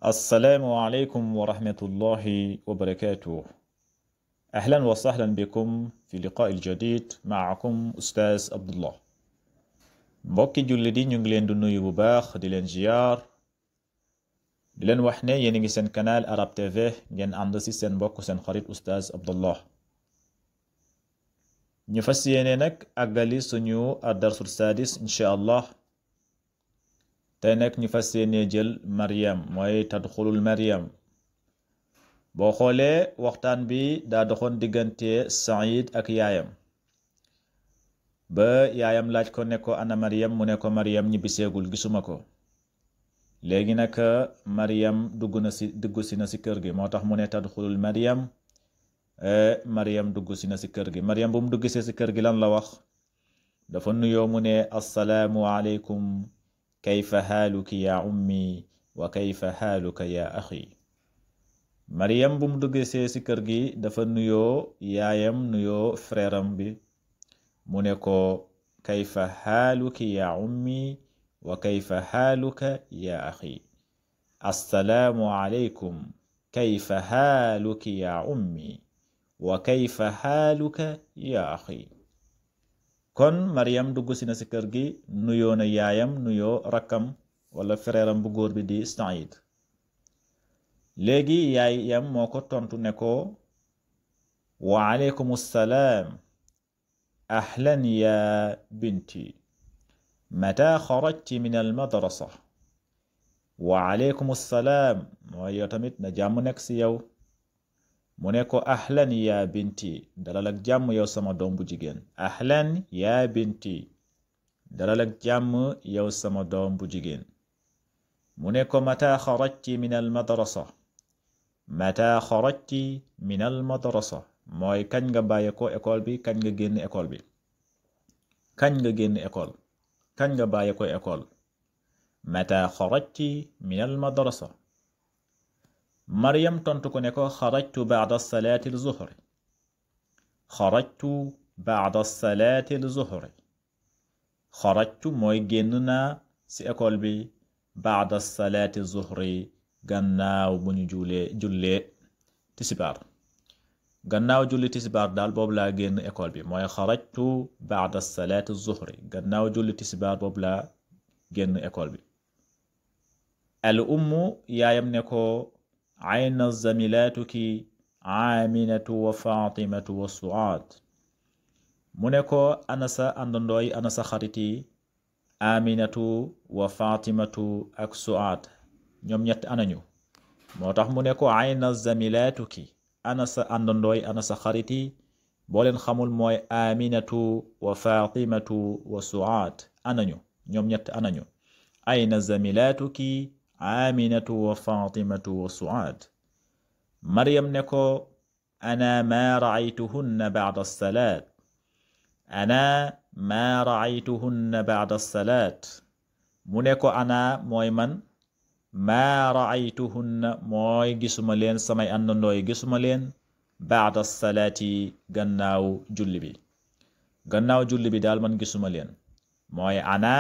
السلام عليكم ورحمة الله وبركاته. أهلا وسهلا بكم في لقاء الجديد معكم أستاذ عبد الله. mbokki julli di ñu ngi leen di nuyu bu baax di leen ziar di leen wax ne yéen a ngi seen canal Arab TV ngeen ànd ci seen mbokk seen xarit Oustaz Abdallah. ñu fas yéene nag àggali suñu ad-darsul sadis incha allah. tey nag ñu fas yéene jël Maryam mooy tadxulul Maryam. boo xoolee waxtaan bi daa doxoon diggante Saïd ak yaayam ba yaayam laaj ko ne ko ana Maryam mu ne ko Maryam ñibbiseegul gisuma ko. léegi nag Maryam dugg si na si kër gi moo tax mu ne tadxulul Maryam. Maryam dugg si na si kër gi. Maryam bu mu dugg si kër gi lan la wax? dafa nuyoo mu ne assalaamu aleykum kayfa xaaluki ya ummi wa kayfa xaaluka ya axi. Maryam bu mu duggee si kër gi dafa nuyoo yaayam nuyoo frère am bi mu ne ko kayfa xaaluki ya ummi wa kayfa xaaluka ya axi. assalaamu aleykum kayfa xaaluki ya ummi wa kayfa xaaluka ya axi. kon Maryam dugg si na si kër gi nuyoo na yaayam nuyoo rakkam wala frère am bu góor bi di Saïd. léegi yaayam moo ko tontu ne ko wa aleykum salaam ahlan ya binti mata xarajti min al madrasa. wa aleykum salaam mooy yow tamit na jàmm nekk si yow. mu ne ko ahlan ya binti dalal ak jàmm yow sama doom bu jigéen. ahlan ya binti dalal ak jàmm yow sama doom bu jigéen. mu ne ko mata xarajti min al madrasa. mata xarajti min al madrasa mooy kañ nga bàyyi ko école bi kañ nga génn école bi. kañ nga génn école kañ nga bàyyi ko école. mata xarajti min al madrasa. Maryam tontu ko ne ko xarajtu baada salaati al zuhri. xarajtu baada salaati al zuhri. xarajtu mooy génn naa si école bi baada salaati al zuhri gannaaw bu ñu jullee tisibaar. gannaaw julli tisibaar daal boobu laa génn école bi mooy xarajtu baada salaati al zuhri gannaaw julli tisibaar boobu laa génn école bi. al ummu yaayam ne ko ayna zamilaatuki aaminatu wa fatimatu wa suaad. mu ne ko ana sa àndandooy ana sa xarit yi aminatu wa fatimatu ak suaad ñoom ñett anañu. moo tax mu ne ko ayna zamilaatuki ana sa àndandooy ana sa xarit yi boo leen xamul mooy aminatu wa fatimatu wa suaad anañu ñoom ñett anañu. ayna zamilaatuki aminatu wa fatimatu wa suaad. Maryam ne ko ana ma raaytuhunna ba'da salaat. ana ma raaytuhunna ba'da salaat. mu ne ko ana mooy man ma raaytuhunna mooy gisuma leen samay àndandooy gisuma leen ba'da salaati gannaaw julli bi. gannaaw julli bi daal man gisuma leen mooy ana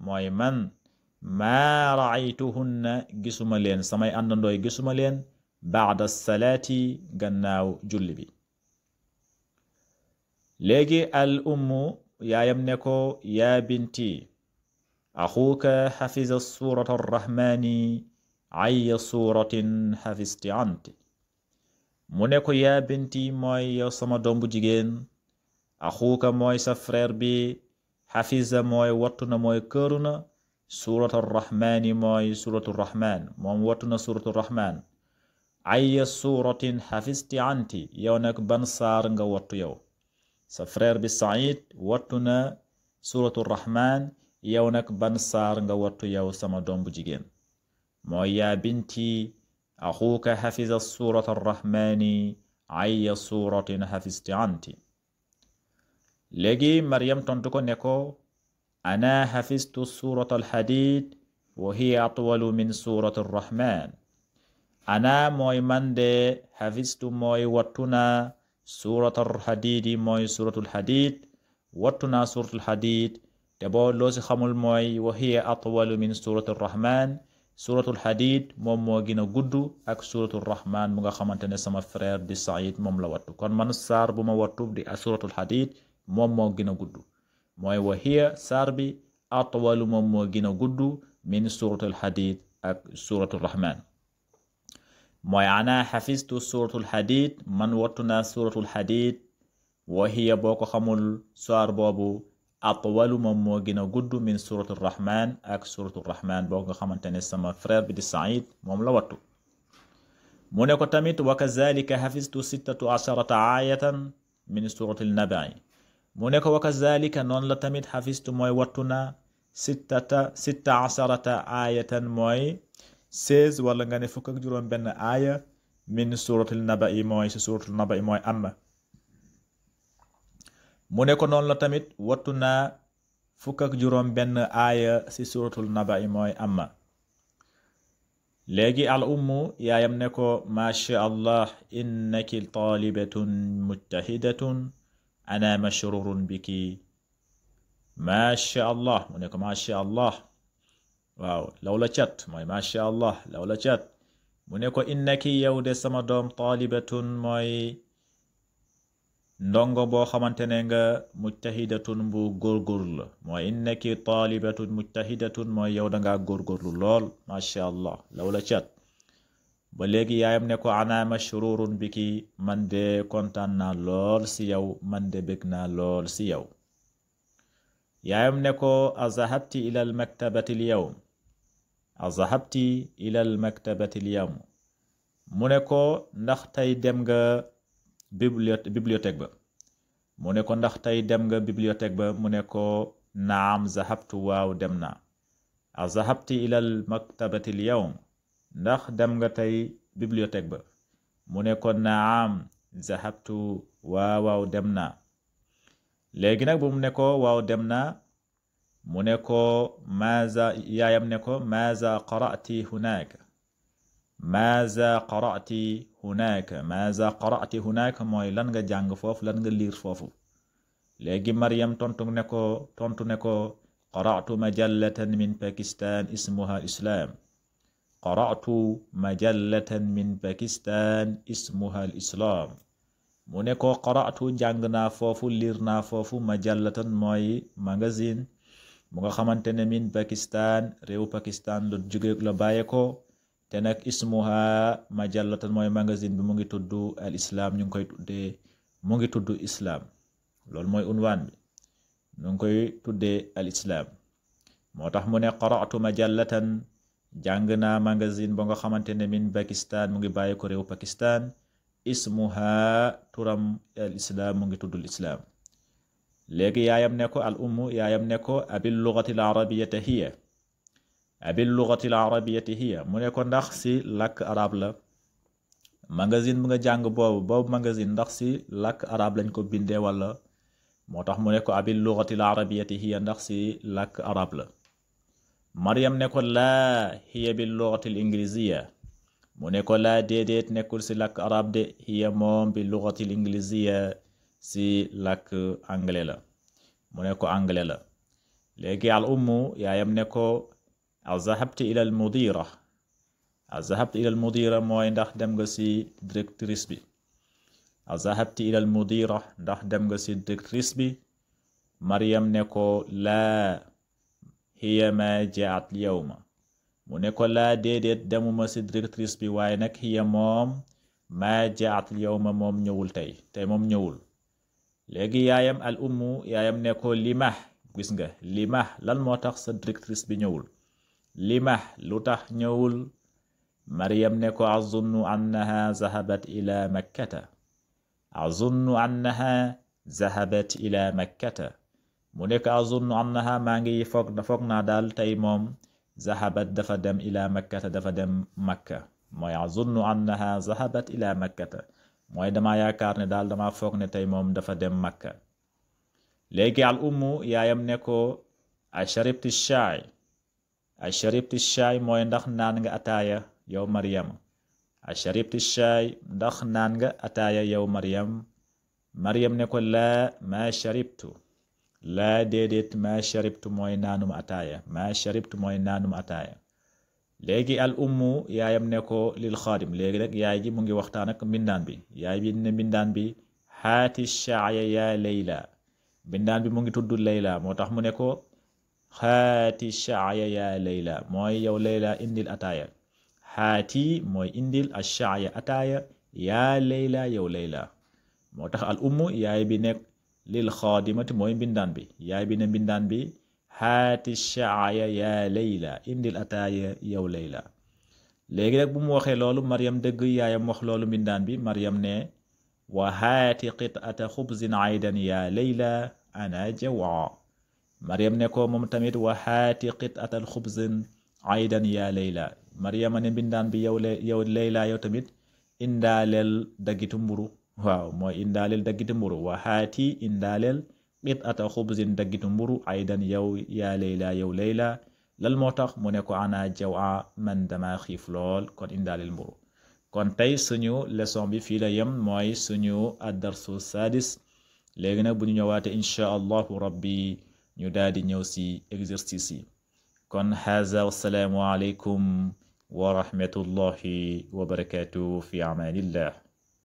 mooy man maa raaytuhunna gisuma leen samay àndandooy gisuma leen baada salaati gannaaw julli bi. léegi al ummu yaayam ne ko yaa binti axuuka xafiza suurata arrahmaani ayya suuratin xafisti anti. mu ne ko yaa binti mooy yow sama doom bu jigéen. axuuka mooy sa frère bi. xafiza mooy wattu na mooy këru na. suuratu rahmaani mooy suuratu rahmaan moom wattu na suuratu rahmaan. ayya suuratin xafisti anti yow nag ban saar nga wattu yow. sa frère bi Saïd wattu na suuratu rahmaan yow nag ban saar nga wattu yow sama doom bu jigéen. mooy yaa binti axuuka xafiza suurata rahmaani ayya suuratin xafisti anti. léegi Maryam tontu ko ne ko ana xafistu suurata alxadiid wa hiya atwalu min suurati arrahmaan. ana mooy man de xafistu mooy wattu naa suurata alxadiidi mooy suuratul xadiid wattu naa suuratul xadiid te boo loo si xamul mooy wa hiya atwalu min suurati arrahmaan suratul hadid moom moo gën a gudd ak suratul rahman mu nga xamante ne sama frère di Saïd moom la wattu kon man saar bu ma wattu di suratul hadid moom moo gën a gudd mooy wa hiya saar bi atwalu moom moo gën a gudd min suratul hadid ak suratul rahman mooy ana xafistu suratul hadid man wattu naa suratul hadid wa hiya boo ko xamul saar boobu atwalu moom moo gën a gudd min suratul rahman ak suratul rahman boo nga xamante ne sama frère bi di Saïd moom la wattu mu ne ko tamit wa kazalika xafistu 16 aayatan min suratul nabai mu ne ko wa kazalika noonu la tamit xafistu mooy wattu naa 16 aayatan mooy 16 wala nga ne fukk ak juróom benn aaya min suratul nabai mooy si suratul nabai mooy amma mu ne ko noonu la tamit wattu naa fukk ak juróom benn aaya si suratul nabai mooy amma léegi al ummu yaayam ne ko masha allah innaki talibatun mujtahidatun ana mashrurun biki masha allah mu ne ko masha allah waaw law la cat mooy masha allah law la cat mu ne ko innaki yow de sama doom talibatun mooy ndongo boo xamante ne nga mujtahidatun bu góorgóorlu la mooy innaki talibatun mujtahidatun mooy yow dangaa góorgóorlu lool masha allah law la cat ba léegi yaayam ne ko ana mashrurun biki man de kontaan naa lool si yow man de bég naa lool si yow yaayam ne ko azahabti ila al maktabati al yawm azahabti ila al maktabati al yawm mu ne ko ndax tey dem nga bibliothèque ba mu ne ko ndax tey dem nga bibliothèque ba mu ne ko naam zahabtu waaw dem naa azahabti ila al maktabati al yawm ndax dem nga tey bibliothèque ba mu ne ko naam zahabtu waaw dem naa léegi nag bu mu ne ko waaw dem naa mu ne ko maaza yaayam ne ko maaza qara'ti hunaka maaza qara'ti hunaka maaza qara'ti hunaka mooy lan nga jàng foofu lan nga liir foofu léegi Maryam tontu ne ko qara'tu majallatan min Pakistan ismuha al-Islam qara'tu majallatan min Pakistan ismuha al-Islam mu ne ko qara'tu jàng naa foofu liir naa foofu majallatan mooy magazine mu nga xamante ne min Pakistan réew Pakistan la jóge la bàyye ko te nag ismuha majallatan mooy magazine bi mu ngi tudd al islam ñu ngi koy tuddee mu ngi tudd islam loolu mooy unwaan bi ñu ngi koy tuddee al islam moo tax mu ne qara'tu majallatan jàng naa magazine ba nga xamante ne min Pakistan mu ngi bàyyi ko réew Pakistan ismuha turam al islam mu ngi tuddul islam léegi yaayam ne ko al ummu yaayam ne ko abil lughati al arabiyati hiya abil lughati al arabiyati hiya mu ne ko ndax si làkk arab la magazine bu nga jàng boobu magazine ndax si làkk arab lañ ko bindee wala moo tax mu ne ko abil lughati al arabiyati hiya ndax si làkk arab la Maryam ne ko laa hiya bil lughati al ingiliziya mu ne ko laa déedéet nekkul si làkk arab de hiya moom bil lughati al ingiliziya si làkk anglais la mu ne ko anglais la léegi al ummu yaayam ne ko azahabti ila al mudira azahabti ila al mudira mooy ndax dem nga si directrice bi azahabti ila al mudira ndax dem nga si directrice bi Maryam ne ko laa hiya ma jaat yawma mu ne ko laa déedéet demuma si directrice bi waaye nag hiya moom ma jaat yawma moom ñëwul tey moom ñëwul léegi yaayam al ummu yaayam ne ko limah gis nga limah lan moo tax sa directrice bi ñëwul limah lu tax ñëwul Maryam ne ko azunnu annaha zahabat ila makkata azunnu annaha zahabat ila makkata mu ne ko azunnu annaha maa ngi foog naa daal tey moom zahabat dafa dem ila makkata dafa dem makka mooy azunnu annaha zahabat ila makkata mooy dama yaakaar ne daal dama foog ne tey moom dafa dem makka léegi al ummu yaayam ne ko asharibti shaay mooy ndax naan nga ataaya yow Maryam asharibti shaay ndax naan nga ataaya yow Maryam ne ko laa ma sharibtu laa déedéet ma sharibtu mooy naanuma ataaya ma sharibtu mooy naanuma ataaya léegi al ummu yaayam ne ko lil xaadim léegi rek yaay ji mu ngi waxtaan ak mbindaan bi yaay bi ne mbindaan bi haati shaaya yaa layla mbindaan bi mu ngi tudd layla moo tax mu ne ko haati shaaya yaa layla mooy yow layla indil ataaya haati mooy indil ashaaya ataaya yaa layla yow layla moo tax al ummu yaay bi nekk lil xaadimati mooy mbindaan bi yaay bi ne mbindaan bi haati shaaya yaa layla indil ataaya yow layla léegi rek bu mu waxee loolu Maryam dëgg yaayam wax loolu mbindaan bi Maryam ne wa haati qit'ata xubzin aydan yaa layla ana jawaa Maryam ne ko moom tamit wa haati qit'ata xubzin aydan yaa layla Maryam ne mbindaan bi yow layla yow tamit indaaleel daggitu mburu waaw mooy indaaleel daggitu mburu wa haati indaaleel qit'ata xubzin daggitu mburu aydan yow yaa layla yow layla lal moo tax mu ne ko ana jawaa man dama xiif lool kon indaaleel mburu kon tey suñu leçon bi fii la yem mooy suñu ad-darsu sadis léegi nag bu ñu ñëwaate insha allahu rabbi ñu daal di ñëw si exercice yi kon haza wassalaamu aleykum wa rahmatullahi wa barakatuh fi amanillah